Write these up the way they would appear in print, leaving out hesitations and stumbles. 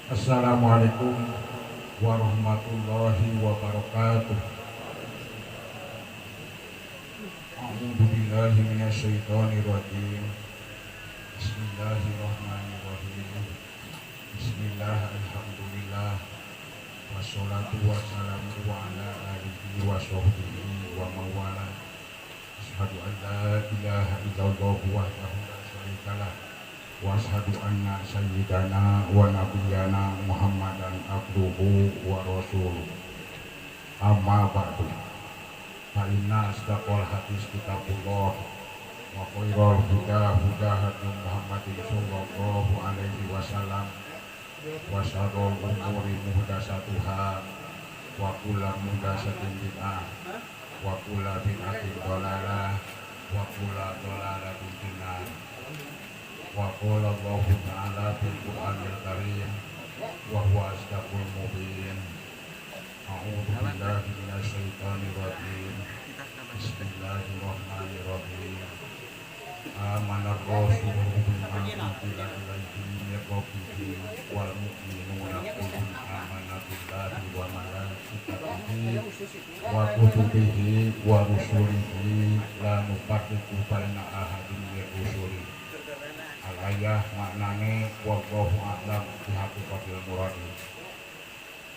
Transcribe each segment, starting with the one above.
Assalamualaikum warahmatullahi wabarakatuh. A'udzu billahi minasyaitonir rajim. Bismillahirrahmanirrahim. Bismillah, alhamdulillah. Wassalatu wassalamu ala alihi wa sahbihi wa mawala. Asyhadu an la ilaha illallah wahdahu la syarikalah wa asyhadu anna sayyidana wa nabiyyana Muhammadan abduhu wa rasuluh. Amma ba'du. Fa inna asdaqal hadis kitabullah wa khairal huda huda hadi Muhammadin sallallahu alaihi wasallam wa syarrul umuri muhdatsatuha wa kullu muhdatsatin bid'ah wa kullu bid'atin dhalalah wa kullu dhalalatin finnar. Wa qala Allahu ta'ala fil Qur'anil Karim wa huwa asdaqul mubin. A'udzu billahi minasyaitonir rajim. Bismillahirrahmanirrahim. Amanar rasulu bima unzila ilaihi min rabbihi wal mu'minuna kullun amana billahi wa malaikatihi wa kutubihi wa rusulihi la nufarriqu baina ahadin min rusulihi. Al-ayah, maknane wallahu a'lam bi haqiqatil muradi.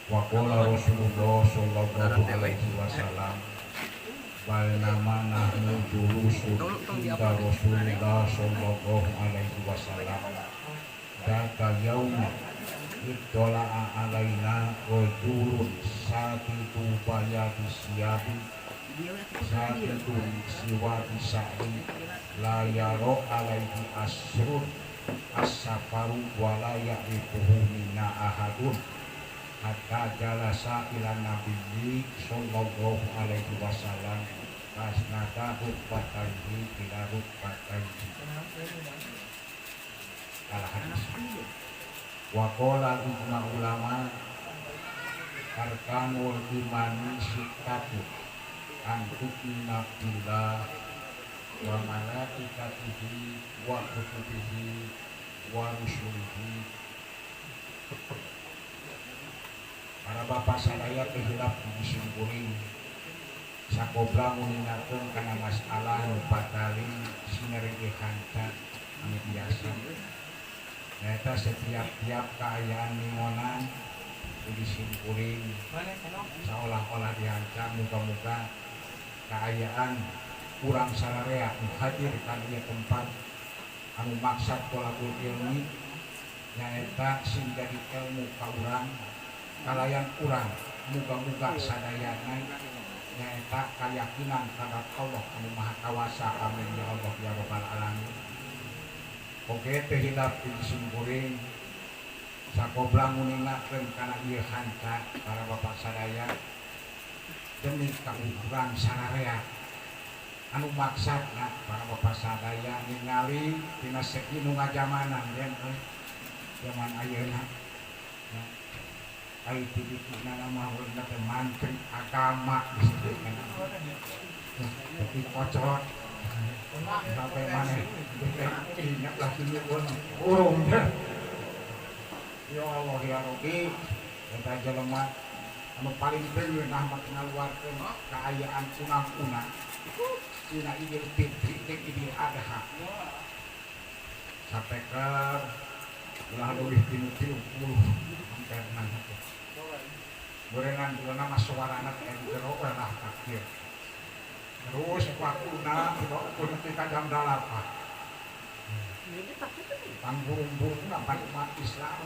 Wa qala Rasulullah sallallahu alaihi wasallam, bainama nahnu julusun inda Rasulillah sallallahu alaihi wasallam data yaumi ittala'a alaina rajulun sadidu bayadi siyabi sadidu siwadi sa'ri la yaro alaihi asrun as-safaru wa la ya'rifuhu minna ahadun hatta jalasa ila nabiyyi sallallahu alaihi wasallam asnada rukbataihi ila rukbataihi. Al hadis. Wa qala ijma ulama, arkanul imani sittatu, an tu'mina billah wa malaikatihi wa kutubihi wa rusulihi. Para bapak sadaya, teu hilap di simkuring sakobra nguningakeun kana masalah nu patali sinergi hanca anu biasa, nyaeta setiap-tiap kaayaan ningonan di simkuring seolah-olah dihanca. Muga-muga kaayaan urang sararea nu hadir kana ieu tempat anu maksad tolabul ilmi, nyaeta sing jadi ilmu ka urang kalayan urang, muga-muga sadayana nyaeta keyakinan terhadap Allah anu Maha Kawasa. Amin ya Allah ya Rabbal alamin. Oke, teu hilap di simkuring sakobra nguningakeun kana ieu hanca, para bapak sadaya, demi kaukuran sararea anu maksadna para bapak sadaya ningali tina segi nu ngajamanan yen euy zaman ayeuna ya. Ai titikna mah urang teh mantri agama disebutna, tapi kocot sampai mana ingat lagi nyuwun urung. Ya Allah ya Rabbi, eta jelema anu paling beungeunah mah ngaluarkeun kaayaan unang-unang dina Idul Fitri jeung Idul Adha sampai ke ulah leuwih tinu 30 amperna teh. Gorengan dulu nama suarana teh di jero we lah takbir. Terus waktuna ukur nepi ka jam 8. Pangburung-burung apa umat Islam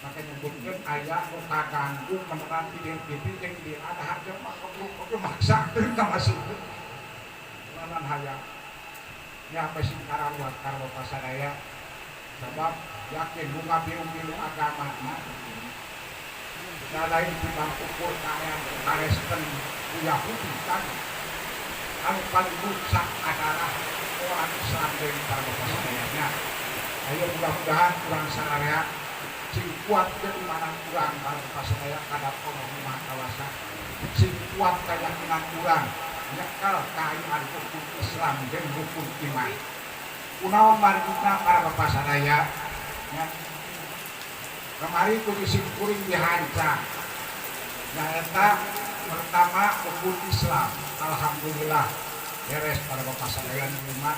maka nyebutkeun aya nu kaganggu meneran Idul Fitri jeung Idul Adha, jeung mah kudu maksakeun ka masjid. Nanan hayang nya apa sing karaluat ka bapak sadaya, sabab yakin bunga biru-biru agama mah da lain timbang ukur kaayaan karesten ku Yahudi kan anu paling rusak adalah orang Islam dari para bapak sadayanya. Ayo, mudah-mudahan urang sararea sing kuat keimanan urang, para bapak sadaya, kadap Allah Maha Kawasa, sing kuat keyakinan urang nyekel kaayaan rukun Islam jeung rukun iman. Kunaon margina, para bapak sadaya ya. Kamari ku kuring dihanca. Nyaeta pertama rukun Islam. Alhamdulillah beres para bapak sadaya lima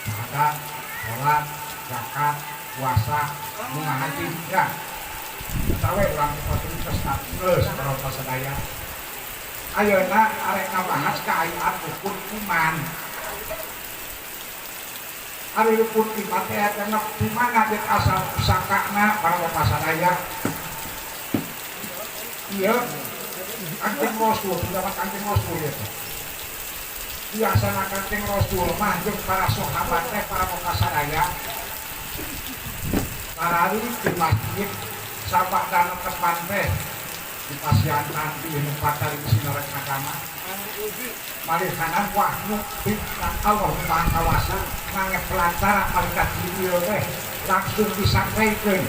syahadat, sholat, zakat, puasa, bunga haji ya. Eta we urang terus terus para bapak sadaya. Ayeuna arek ngabahas kaayaan rukun iman. Ari rukun iman teh eta di mana deuk asal pusakana para bapak sadaya. Ieu Kanjeng Rasul, pendapat Kanjeng Rasul ya. Biasana Kanjeng Rasul mah jeung para sahabat teh para bapak sadaya. Parari di masjid sabada tepan teh di pasiantan di nu patali sinareng agama. Malihanan wahyu ti Allah Maha Kawasa ngange pelantara malaikat Jibril teh langsung disampaikan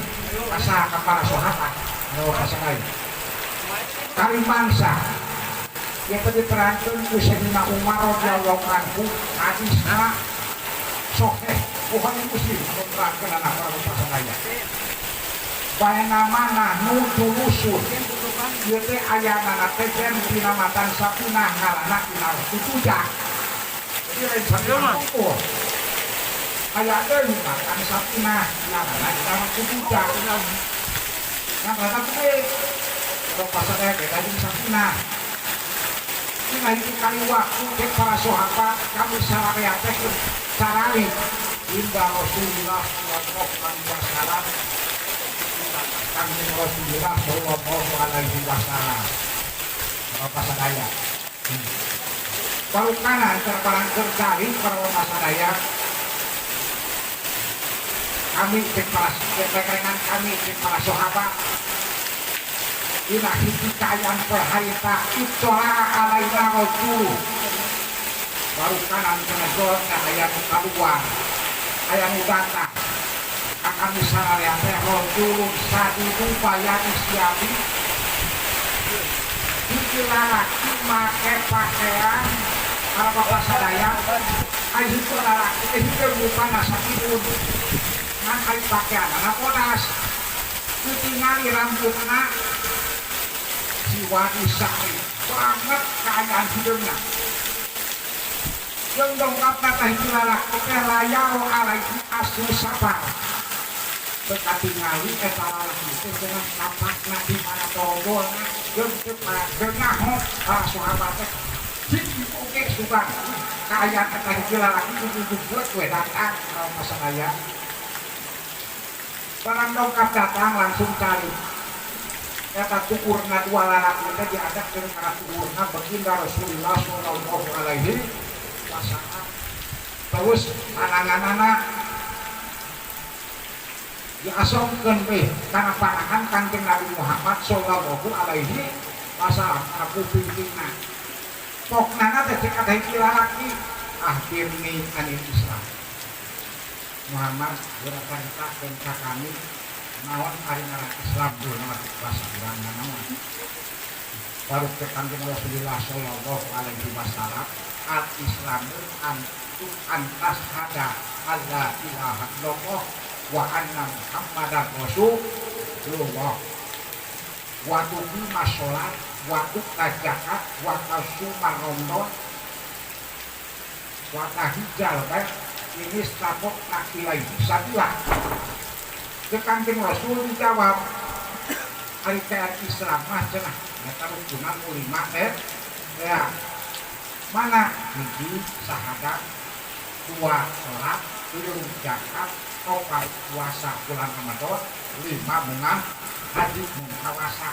ka saha ka para sahabat para bapak sadaya. Karimangsa yang diterangkan ku Sayyidina Umar radhiyallahu anhu hadisna sahih Bukhari Muslim menerangkan anak para bapak sadaya. Bainama nahnu julusun ieu teh ayana teh dina matan sakinah ngaranna dina tujah. Jadi lain sakinah kumpul. Aya deui matan sakinah ngaranna dina tujah. Ngaranna teh bapak sadaya beda jeung sakinah. Dina hiji kali waktu cek para sahabat kami sararea teh sarari inda Rasulullah sallallahu alaihi wasallam. Kanjeng Rasulullah sallallahu alaihi wasallam. Bapak sadaya. Barukanan terbarang terjadi para bapak sadaya. Kami cek para rekan kami cek para sahabat. Dina hiji kaayaan perharita ittola alaina rajul. Barukanan cenah aya nu kaluar. Aya nu datang. Kami sararea teh rajulun sadidu bayani siabi. Hiji lalaki make pakaian para bapak sadaya. Ari hiji lalaki teh hiji rupana sakidun. Ngan ari pakaianana bodas. Ditingali rambutna siwani sari banget kaayaan hidungna. Jeung dongkapna teh hiji lalaki teh layaro alaihi asru sabar. Teu katingali eta lalaki teh cenah napakna di mana torondolna jeung teu nyaho para sahabat teh hiji oge sugan kaayaan eta hiji lalaki ujug-ujug we datang ka masadaya. Barang dongkap datang langsung cari eta tukurna dua lalaki teh diadap jeung kana tukurna baginda Rasulullah sallallahu alaihi wasallam. Terus pananganana diasongkeun we kana panangan Kanjeng Nabi Muhammad sallallahu alaihi wasallam kana kupingna. Poknana teh cek eta hiji lalaki akhirni anil Islam. Muhammad geura caritakeun ka kami naon ari ngaran Islam dulu nama bahasa urang naon. Baru ke Kanjeng Rasulullah sallallahu alaihi wasallam al Islamu antu antas hada alla ilaha illallah wa anna Muhammadar Rasulullah wa tuqima sholat wa tu'ta zakat wa tasuma Ramadan wa tahijjal bait ini sabok ilaihi sabila. Ke Kanjeng Rasul dijawab ari teh Islam mah cenah eta rukunan lima teh ya mana hiji syahadat dua sholat tilu zakat opat puasa bulan Ramadan lima bunga haji mungkawasa.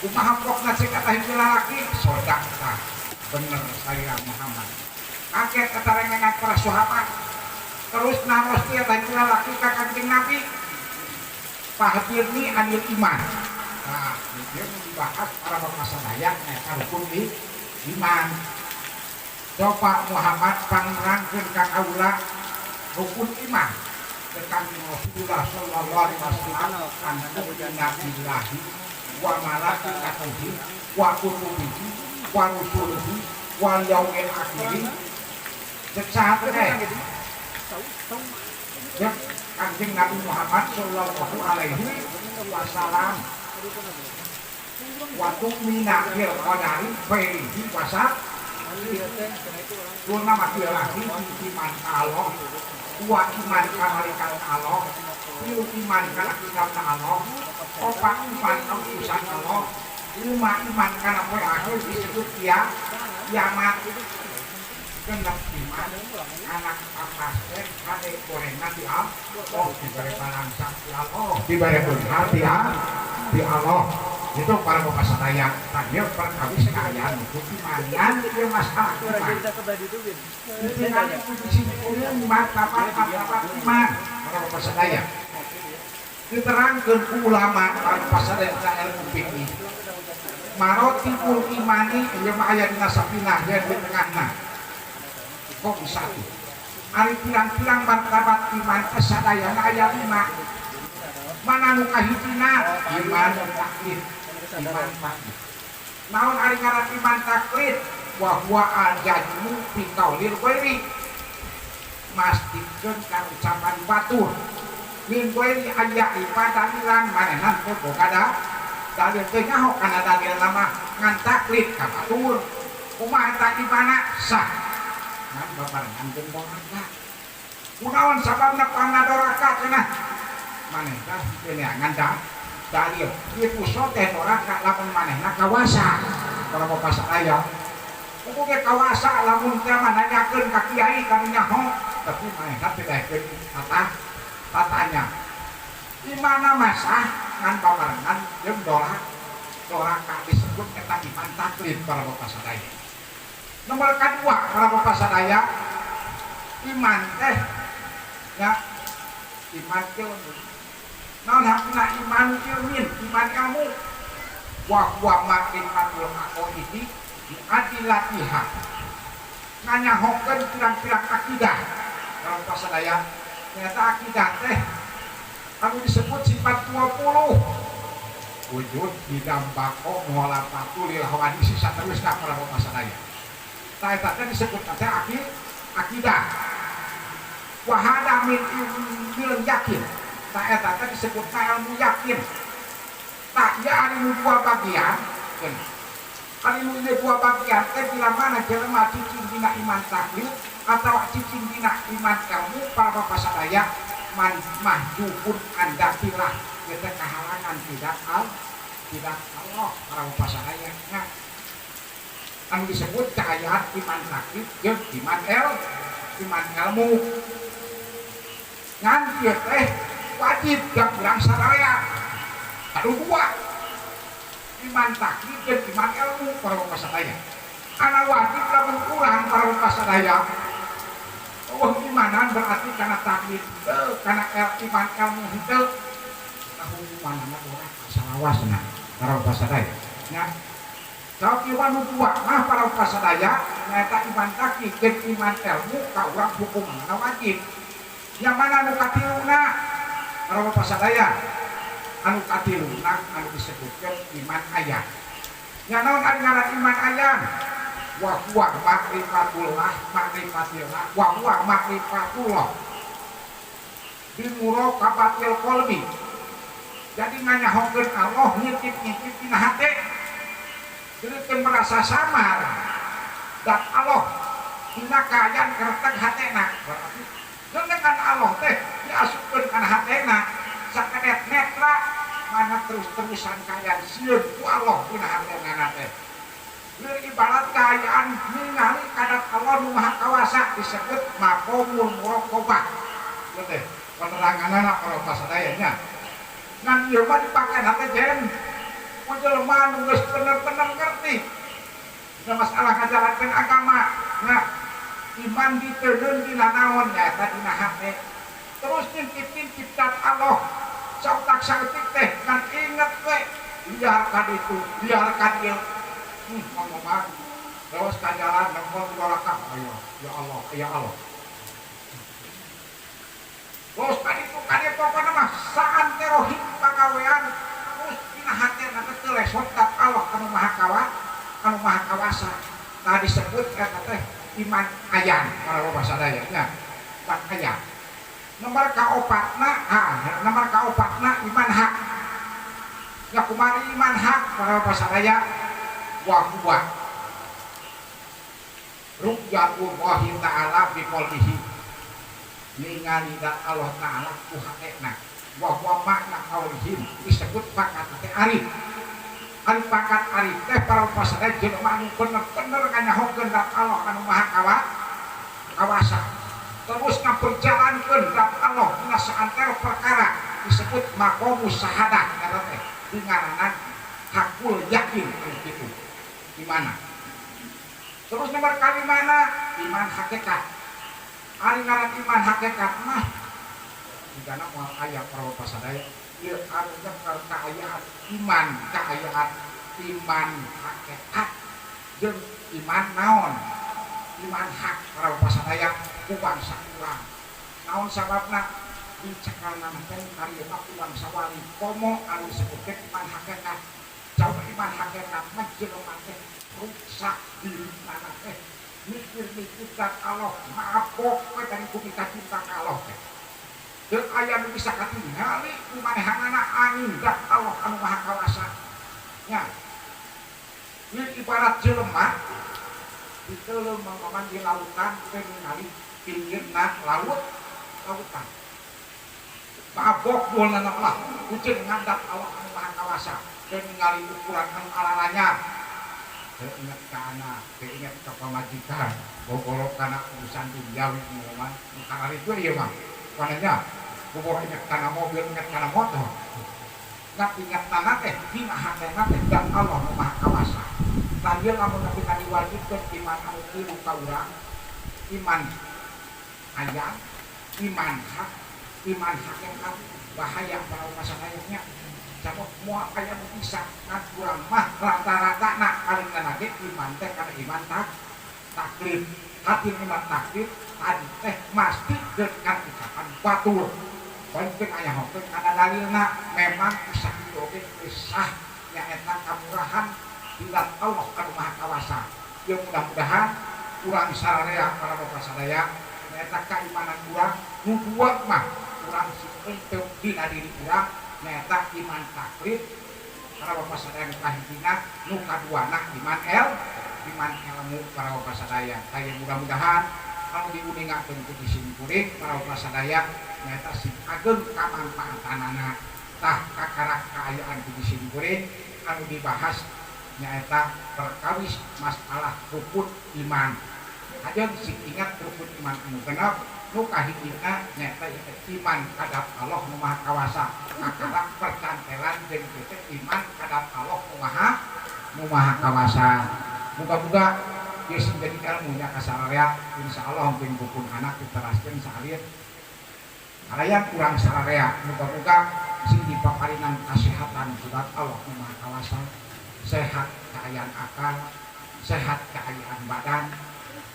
Kumaha pokna cek eta hiji lalaki sodaqta bener saya Muhammad. Kaget eta rengengan para sahabat terus naros eta hiji lalaki ka Kanjeng Nabi fahbirni anil iman. Nah, dia dibahas para bapak sadaya nyaeta rukun iman. Coba Muhammad pangrangkeun ka kaula rukun iman. Kanjeng Rasulullah sallallahu alaihi wasallam antu billahi wa malaikatihi wa kutubihi wa rusulihi wal yaumil akhir. Cek saha teh? Ya, Kanjeng Nabi Muhammad sallallahu alaihi wasallam. Wa tu'mina bil qadari khairihi wa syarrihi. Luna mati lagi iman Allah, dua iman ka malaikat Allah, tilu iman kana kitab Allah, opat iman ka utusan Allah, lima iman kana poe akhir disebut ya kiamat. Genep iman anak kapasten kade gorengan di Allah, diberi balangsa di Allah, diberi beunghar di Allah. Itu para bapak sadaya tadi perkawis kaayaan itu imanan ieu masalah iman. Iman itu martabat iman para bapak sadaya diterangkan ku ulama para bapak sadaya ka ilmu fikih. Marotibul imani ieu mah aya dina sapinah ya di tengahna. Kok bisa tuh? Ari pirang-pirang martabat iman teh sadayana aya 5. Mana nu kahijina? Iman taklid. Iman taklid. Naon ari ngaran iman taklid? Wa huwa al-jazmu fi qaulil ghairi. Mastikeun kana ucapan batur. Min ghairi aya dalilan manehna teu boga dalil, teu nyaho kana dalil mah ngan taklid ka batur. Kumaha eta imana sah? Ngan babarengan jeung doraka. Kunaon sababna pangna doraka cenah? Manehna teu neangan dalil. Ieu puso teh doraka lamun manehna kawasa. Para bapak sadaya. Kuku ge kawasa lamun teh mah nanyakeun ka kiai kanu nyaho, tapi manehna teu daekeun tatanya. Di mana masah ngan babarengan jeung doraka disebut eta iman taklid para bapak sadaya. Nomor kedua para bapak sadaya, iman teh ya iman ilmu. Naon hakna iman ilmin, iman ilmu? Wa huwa ma'rifatul aqaidi bi adillatiha. Nganyahokeun pirang-pirang akidah. Para bapak sadaya, ternyata akidah teh anu disebut sifat 20 wujud bidang bako muhalafatu lil hawadisi saterusna para bapak sadaya. Tah eta teh disebut teh akidah. Wa hada min ilmil yakin. Tah eta teh disebut ilmu yakin. Tah ieu ari nu dua bagian. Ari nu ieu dua bagian teh bila mana jelema cicing dina iman taklid atau cicing dina iman ilmu para bapak sadaya man mahjubun andakilah kita kehalangan tidak Allah para bapak sadaya. Nah, anu disebut kaayaan iman taklid jeung iman ilmu ngan ieu teh wajib gak urang sadaya anu dua iman taklid jeung iman ilmu para bapak sadaya. Ana wajib lamun urang para bapak sadaya. Oh, imanan berarti karena taklid henteu, karena iman ilmu henteu. Tah hukumanana urang salawasna para bapak sadaya. Nya kalau iman nu dua mah para bapak sadaya nyaeta iman taklid jeung iman ilmu ka urang hukumanana wajib. Yang mana nu katiluna para bapak sadaya? Anu katiluna anu disebutkeun iman ayan. Nya naon ari ngaran iman ayan? Wa huwa ma'rifatullah ma'rifatillah wa huwa ma'rifatullah bi muraqabatil qalbi. Jadi nganyahokeun Allah ngintip-ngintip dina hate. Jadi merasa samar dan Allah dina kaayaan kereteg hatena. Berarti dengan Allah teh diasupkeun kana hatena sakedet netra mana terus-terusan kaayaan sieun ku Allah dina hatena teh. Leur ibarat kaayaan ningali kana Allah nu Maha Kawasa disebut maqamul muraqabah. Ieu teh peneranganana para bapak sadaya nya. Ngan ieu mah dipake teh jen mun jelema nu geus bener-bener ngerti dina masalah ngajalankeun agama. Nah, iman diteundeun dina naon nyaeta dina hate. Terus ngintip-ngintip dat Allah sautak saeutik teh ngan inget we biarkan itu, biarkan ieu. Ngomong terus ka jalan nempel dua rakaat. Ayo, ya Allah, ya Allah. Terus tadi itu kade pokokna mah saantero pagawean terus dina hatena teh teu lesot dat Allah anu Maha Kawa, anu Maha Kawasa. Tah disebut eta teh iman ayan para bapak sadaya nya. Iman ayan. Nomor kaopatna, ah, nomor kaopatna iman hak. Ya, kumaha iman hak, para bapak sadaya? Wa huwa ru'yatullahi ta'ala bi qalbihi, ningali da Allah ta'ala ku hatena. Wa huwa makna qaulihim, disebut pangkat teh arif. Ari pangkat arif teh, para bapak sadaya, jelema anu bener-bener nganyahokeun dat Allah anu maha kawasa, terus ngaperjalankeun dat Allah dina saantero perkara, disebut maqamus syahadah. Eta teh dingaranan hakul yakin anu kitu di mana. Terus nomor kalimana iman hakikat. Ari ngaran iman hakikat mah jigana moal aya, para bapak sadaya. Ieu anu nyekel kaayaan iman, kaayaan iman hakikat jeung iman naon, iman hak, para bapak sadaya, ku bangsa urang. Naon sababna dicekalna teh karieuna ku bangsa wali, komo anu disebutkeun iman hakikat? Jauh iman hakikat mah jelema teh rusak diri mana teh mikir-mikir dan Allah, mabok we dan ku cinta ka Allah teh. Teu aya nu bisa katingali ku manehanana angin dat Allah anu maha kawasa nya. Ieu ibarat jelema diteuleum mamaman di lautan, teh ningali pinggirna laut, lautan mabok duolna lah kucing ngandat Allah anu maha kawasa dan ningali ukuran anu alalanya. Teu inget ka anak, teu inget ka pamajikan, bogoro kana urusan duniawi mah. Nu kararitu ieu mah manehnya bogoro inget kana mobil, inget kana motor. Nggak inget tanah teh dina hatena teh dan Allah nu maha kawasa. Tah, ieu lamun nepi ka diwajibkeun iman anu tilu ka urang, iman ayam, iman hak, iman hakikat, bahaya para masyarakatnya. Sabab moal aya nu bisa ngan urang mah rata-rata na paling lagi iman teh kana iman tak taklid. Hati iman taklid tadi teh mesti dengan ucapan batur. Penting aya hokeun kana dalilna. Memang bisa kitu oge geus sah, nyaeta kamurahan dilat Allah anu maha kawasa. Ya, mudah-mudahan urang sararea, para bapak sadaya, nyaeta keimanan urang nu dua mah urang sing enteu dina diri urang, nyaeta iman taklid, para bapak sadaya, nu kahijina. Nu kaduana iman el iman ilmu, para bapak sadaya. Kaya mudah-mudahan kalau diuningakeun ku disimkuring, para bapak sadaya, nyaeta sing ageng kamanfaatanana. Tah, kakarak kaayaan ku disimkuring anu dibahas nyaeta perkawis masalah rukun iman. Aja sing ingat rukun iman anu genep. Nu kahijina nyaeta iman kadap Allah nu maha kawasa, kakarak percantelan jeung teh iman kadap Allah nu maha kawasa. Muga-muga ieu sing jadi ilmunya ka sararea. Insyaallah mungkin pupun anak diteraskeun saalit kalayan urang sararea. Muga-muga sing dipaparinan kasehatan surat Allah nu maha kawasa, sehat kaayaan akal, sehat kaayaan badan,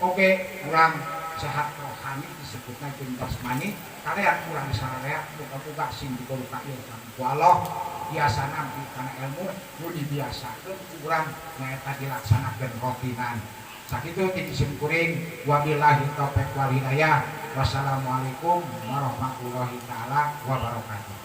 oke urang sehat rohani disebutna jeung jasmani. Kalian urang sararea muga-muga sing dibaruka ieu ku Allah, biasa nampi kana ilmu nu dibiasakeun urang nyaeta dilaksanakeun rotinan. Sakitu ti simkuring, wabillahi taufik wal hidayah, wassalamualaikum warahmatullahi taala wabarakatuh.